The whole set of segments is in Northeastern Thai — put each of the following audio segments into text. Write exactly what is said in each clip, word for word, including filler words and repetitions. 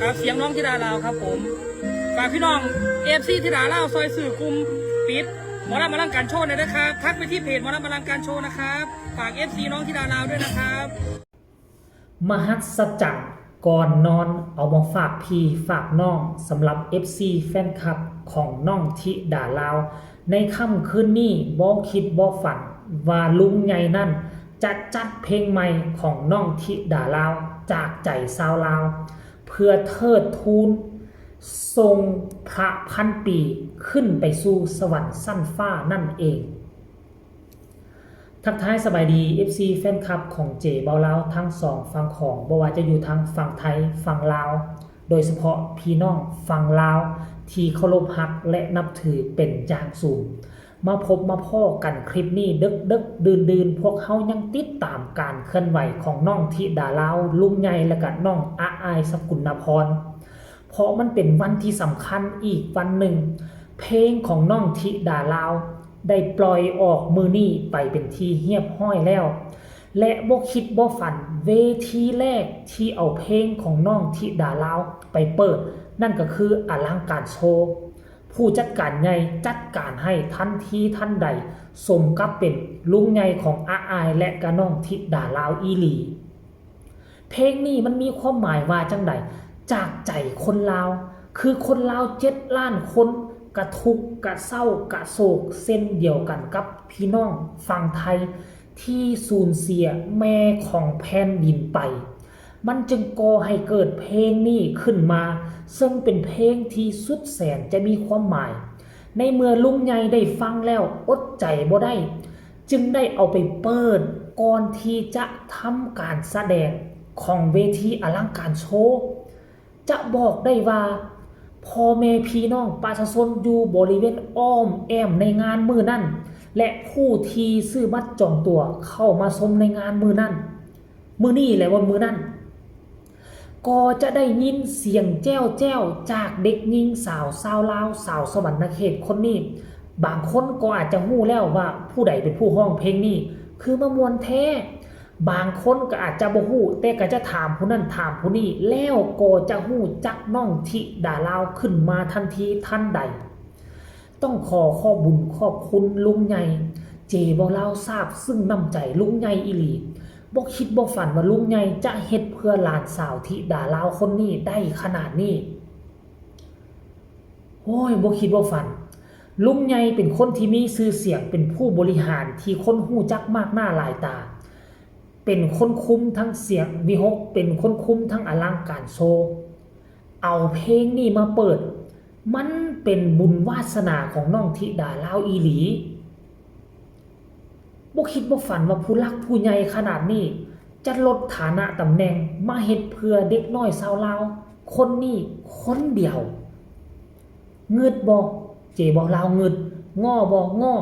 ครับ เสียงน้องธิดาลาวครับผม ฝากพี่น้อง เอฟซี ธิดาลาวซอยซื้อกลุ่มปิดหมอลำอลังการโชว์หน่อยนะครับ ทักไปที่เพจหมอลำอลังการโชว์นะครับ ฝาก เอฟซี น้องธิดาลาวด้วยนะครับ มหัศจรรย์ก่อนนอนเอามาฝากพี่ฝากน้องสำหรับ เอฟซี แฟนคลับของน้องธิดาลาว ในค่ำคืนนี้บ่คิดบ่ฝันว่าลุงใหญ่นั่นจะจัดเพลงใหม่ของน้องธิดาลาวจากใจชาวลาว เพื่อเทิดทูนส่งพระพันปีขึ้นไปสู่สวรรค์ชั้นฟ้านั่นเอง ทักทายสบายดี เอฟซี แฟนคลับของเจเบาลาวทั้งสองฝั่งของบ่ว่าจะอยู่ทางฝั่งไทยฝั่งลาว โดยเฉพาะพี่น้องฝั่งลาวที่เคารพฮักและนับถือเป็นอย่างสูง มาพบมาพ้อกันคลิปนี้เดึกๆ ดื่นๆ พวกเฮายังติดตามการเคลื่อนไหวของน้องธิดาลาว ลุงใหญ่และก็น้องอาอายสกุณพร เพราะมันเป็นวันที่สำคัญอีกวันหนึ่ง เพลงของน้องธิดาลาวได้ปล่อยออกมื้อนี้ไปเป็นที่เรียบร้อยแล้ว และบ่คิดบ่ฝันเวทีแรกที่เอาเพลงของน้องธิดาลาวไปเปิด นั่นก็คืออลังการโชว์ ผู้จัดการใหญ่จัดการให้ทันทีทันใด สมกับเป็นลุงใหญ่ของอาอายและกะน้องธิดาลาวอีหลี เพลงนี้มันมีความหมายว่าจังใด จากใจคนลาว คือคนลาวเจ็ดล้านคนกะทุกข์กะเศร้ากะโศกเช่นเดียวกันกับพี่น้องฝั่งไทยที่สูญเสียแม่ของแผ่นดินไป มันจึงก่อให้เกิดเพลงนี้ขึ้นมา ซึ่งเป็นเพลงที่สุดแสนจะมีความหมาย ในเมื่อลุงใหญ่ได้ฟังแล้วอดใจบ่ได้ จึงได้เอาไปเปิดก่อนที่จะทำการแสดงของเวทีอลังการโชว์ จะบอกได้ว่าพ่อแม่พี่น้องประชาชนอยู่บริเวณอ้อมแอมในงานมื้อนั้น และผู้ที่ซื้อบัตรจองตั๋วเข้ามาชมในงานมื้อนั้น มื้อนี้และวันมื้อนั้น ก็จะได้ยินเสียงแจ้วแจ้วจากเด็กหญิงสาวชาวลาวสาวสวรรณเขตคนนี้ บางคนก็อาจจะฮู้แล้วว่าผู้ใดเป็นผู้ร้องเพลงนี้ คือมะม่วนแท้ บางคนก็อาจจะบ่ฮู้ แต่ก็จะถามผู้นั้นถามผู้นี้ แล้วก็จะฮู้จักน้องธิดาลาวขึ้นมาทันทีทันใด ต้องขอขอบบุญขอบคุณลุงใหญ่ เจเบาลาวซาบซึ้งน้ำใจลุงใหญ่อีหลี บ่คิดบ่ฝันว่าลุงใหญ่จะเฮ็ดเพื่อหลานสาวธิดาลาวคนนี้ได้ขนาดนี้ โอ้ย บ่คิดบ่ฝัน ลุงใหญ่เป็นคนที่มีชื่อเสียง เป็นผู้บริหารที่คนฮู้จักมากหน้าหลายตา เป็นคนคุมทั้งเสียงวิหค เป็นคนคุมทั้งอลังการโชว์ เอาเพลงนี้มาเปิด มันเป็นบุญวาสนาของน้องธิดาลาวอีหลี บ่คิดบ่ฝันว่าผู้หลักผู้ใหญ่ขนาดนี้ จะลดฐานะตำแหน่งมาเฮ็ดเพื่อเด็กน้อยชาวลาว คนนี้คนเดียว งึดบ่ เจเบาลาวงึด ง้อบ่ ง้อ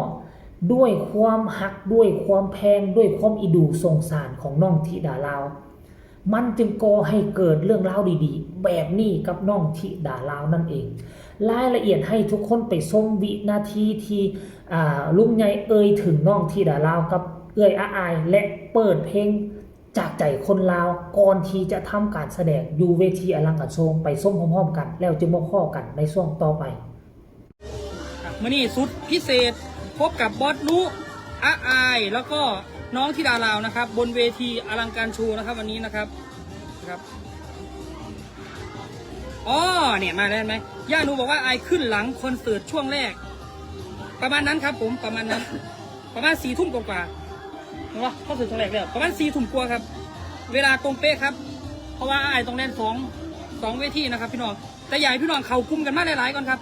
ด้วยความฮัก ด้วยความแพง ด้วยความอีดูสงสารของน้องธิดาลาว มันจึงก่อให้เกิดเรื่องราวดีๆ แบบนี้กับน้องธิดาลาวนั่นเอง รายละเอียดให้ทุกคนไปชมวินาทีที่ อ่า ลุงใหญ่เอ่ยถึงน้องธิดาลาวกับเอื้อยอาอาย และเปิดเพลงจากใจคนลาว ก่อนที่จะทำการแสดงอยู่เวทีอลังการโชว์ ไปชมพร้อมๆกัน แล้วจึงมาพ้อกันในช่วงต่อไป มื้อนี้สุดพิเศษ พบกับบอสนุ อาอาย แล้วก็น้องธิดาลาวนะครับ บนเวทีอลังการโชว์นะครับ วันนี้นะครับ ครับ อ๋อ เนี่ย มาแล้วเห็นไหม ย่าหนูบอกว่าอายขึ้นหลังคอนเสิร์ตช่วงแรก ประมาณนั้นครับผม ประมาณนั้น ประมาณสี่ทุ่มกว่าๆ เห็นปะ คอนเสิร์ตช่วงแรกแล้ว ประมาณสี่ทุ่มกว่าครับ เวลาตรงเป๊ะครับ เพราะว่าอายต้องแล่นสอง สองเวทีนะครับพี่น้อง แต่อยากให้พี่น้องเข้ากลุ่มกันมาหลายๆก่อนครับ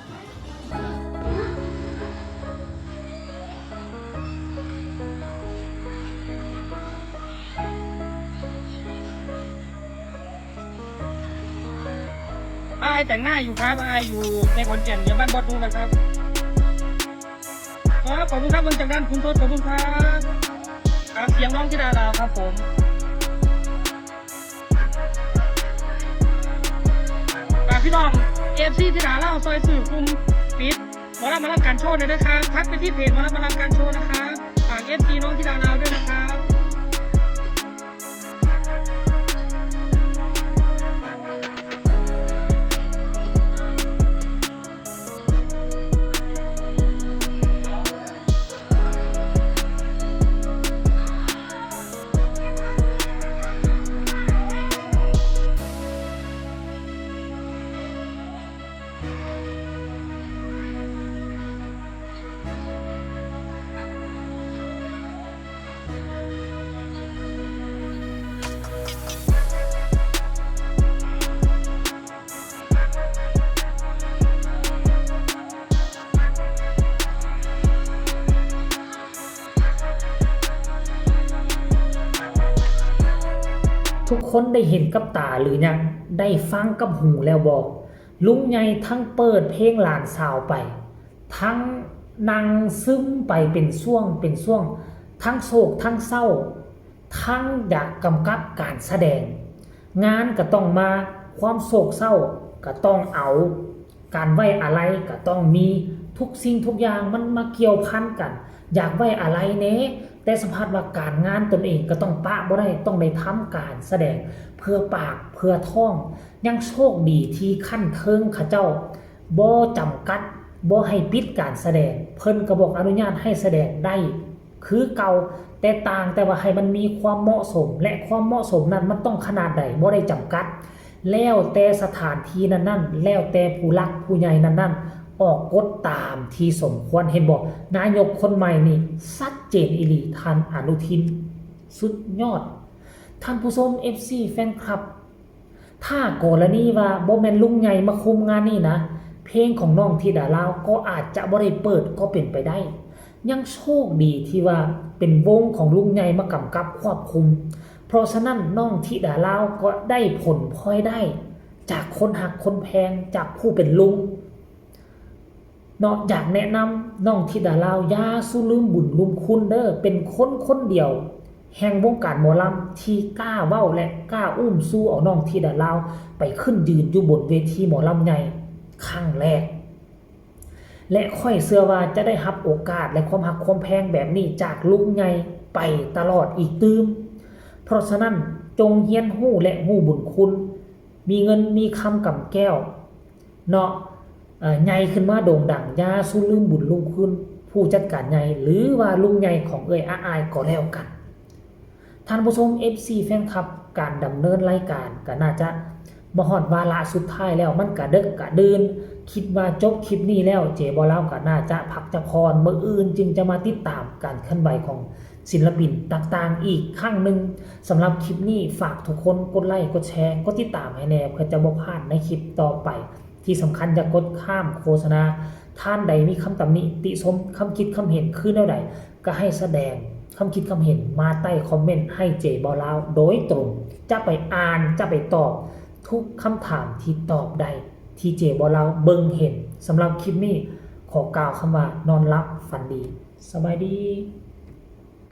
อายแต่งหน้าอยู่ครับ อายอยู่ในขอนแก่น เดี๋ยวบ้านบอสดูนะครับ ครับ ขอบคุณครับ เมืองจากด้านคุณทศ ขอบคุณครับ ครับ เสียงน้องธิดาลาวครับผม ฝากพี่น้อง เอฟซี ธิดาลาวซอยซื้อกลุ่มปิดหมอลำอลังการโชว์ด้วยนะครับ ทักไปที่เพจหมอลำอลังการโชว์นะครับ ฝาก เอฟซี น้องธิดาลาวด้วยนะครับ เ คนได้เห็นกับตาหรือยัง ได้ฟังกับหูแล้วบ่ ลุงใหญ่ทั้งเปิดเพลงหลานสาวไป ทั้งนั่งซึมไปเป็นช่วงเป็นช่วง ทั้งโศกทั้งเศร้า ทั้งอยากกำกับการแสดง งานก็ต้องมา ความโศกเศร้าก็ต้องเอา การไว้อาลัยก็ต้องมี ทุกสิ่งทุกอย่างมันมาเกี่ยวพันกัน อยากไว้อาลัยแหน่ แต่สภาพว่าการงานตนเองก็ต้องปะบ่ได้ ต้องได้ทำการแสดง เพื่อปากเพื่อท้อง ยังโชคดีที่ขั้นเทิงเขาเจ้าบ่จำกัด บ่ให้ปิดการแสดง เพิ่นก็บอกอนุญาตให้แสดงได้คือเก่า แต่ต่างแต่ว่าให้มันมีความเหมาะสม และความเหมาะสมนั้นมันต้องขนาดใด บ่ได้จำกัด แล้วแต่สถานที่นั้นๆ แล้วแต่ผู้หลักผู้ใหญ่นั้นๆ ออกกฎตามที่สมควร เห็นบ่ นายกคนใหม่นี่ชัดเจนอีหลี ท่านอนุทิน สุดยอด ท่านผู้ชม เอฟซี แฟนคลับ ถ้ากรณีว่าบ่แม่นลุงใหญ่มาคุมงานนี่นะ เพลงของน้องธิดาลาวก็อาจจะบ่ได้เปิดก็เป็นไปได้ ยังโชคดีที่ว่าเป็นวงของลุงใหญ่มากำกับควบคุม เพราะฉะนั้นน้องธิดาลาวก็ได้ผลพลอยได้ จากคนฮักคนแพง จากผู้เป็นลุง เนาะ อยากแนะนำน้องธิดาลาว อย่าสู่ลืมบุญลืมคุณเด้อ เป็นคนคนเดียวแห่งวงการหมอลำที่กล้าเว้าและกล้าอุ้มชูเอาน้องธิดาลาว ไปขึ้นยืนอยู่บนเวทีหมอลำใหญ่ครั้งแรก และข้อยเชื่อว่าจะได้รับโอกาสและความฮักความแพงแบบนี้จากลุงใหญ่ไปตลอดอีกตื่ม เพราะฉะนั้นจงเฮียนรู้และรู้บุญคุณ มีเงินมีคำกำแก้ว เนาะ เอ่อ ใหญ่ขึ้นมาโด่งดัง อย่าสู่ลืมบุญลืมคุณผู้จัดการใหญ่ หรือว่าลุงใหญ่ของเอื้อยอาอายก็แล้วกัน ท่านผู้ชม เอฟซี แฟนคลับ การดำเนินรายการก็น่าจะมาฮอดวาระสุดท้ายแล้ว มันกะดึกกะดื่น คิดว่าจบคลิปนี้แล้ว เจบ่าวลาวก็น่าจะพักจะผ่อน มื้ออื่นจึงจะมาติดตามการเคลื่อนไหวของศิลปินต่างๆ อีกครั้งหนึ่ง สำหรับคลิปนี้ฝากทุกคนกดไลค์ กดแชร์ กดติดตามให้แหน่ เพื่อจะบ่พลาดในคลิปต่อไป ที่สำคัญอย่ากดข้ามโฆษณา ท่านใดมีคำตำหนิติชม คำคิดคำเห็นคือแนวใด ก็ให้แสดงคำคิดคำเห็นมาใต้คอมเมนต์ให้เจบ่าวลาวโดยตรง จะไปอ่าน จะไปตอบทุกคำถามที่ตอบได้ ที่เจบ่าวลาวเบิ่งเห็น สำหรับคลิปนี้ขอกล่าวคำว่านอนหลับฝันดี สบายดี